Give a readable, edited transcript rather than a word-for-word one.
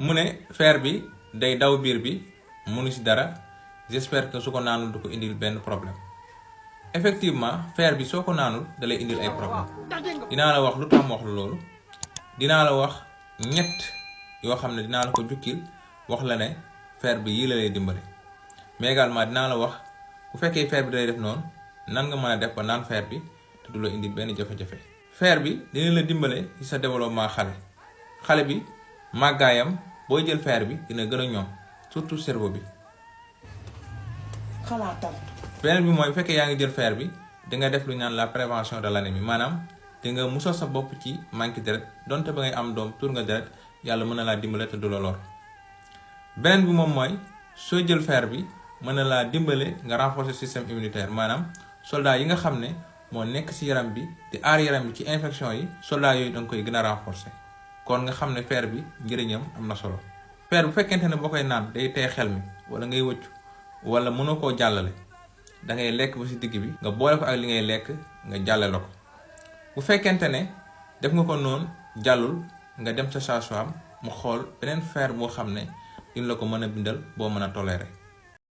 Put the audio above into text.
mu ne fer bi day daw biir bi munu ci dara j'espère que su ko naanul du ko indil benn problème. effectivement fer bi soo ko naanul da lay indil ay problème dinaa la wax lu tax ma wax loolu. dinaa la wax ñett yoo xam ne dinaa la ko jukkil wax la ne fer bi yii la lay dimbali mais également dinaa la wax bu fekkee fer bi day def noonu nan nga mën a def ba naan fer bi te du la indi benn jafe-jafe. fer bi dina la dimbale ci sa développement xale bi màggaayam booy jël fer bi dina gën a ñoom surtout cerveau bi. beneen bi mooy bu fekkee yaa ngi jël fer bi di nga def lu ñu naan la prévention de l'anémie maanaam di nga musal sa bopp ci manque deret donte ba ngay am doom tuur nga deret yàlla mën na laa dimbale te du la lor. beneen bi moom mooy soo jël fer bi mën na laa dimbale nga renforcer système immunitaire maanaam soldat yi nga xam ne moo nekk ci yaram bi di aar yaram bi ci infection yi soldat yooyu da nga koy gën a renforcer kon nga xam ne fer bi njëriñam am na solo. fer bu fekkente ne boo koy naan day tey xel mi wala ngay wëccu wala mënoo koo jàllale da ngay lekk ba ci digg bi nga boole ko ak li ngay lekk nga jàllale ko. bu fekkente ne def nga ko noonu jàllul nga dem sa sage-femme mu xool beneen fer boo xam ne dina la ko mën a bindal boo mën a tolérer.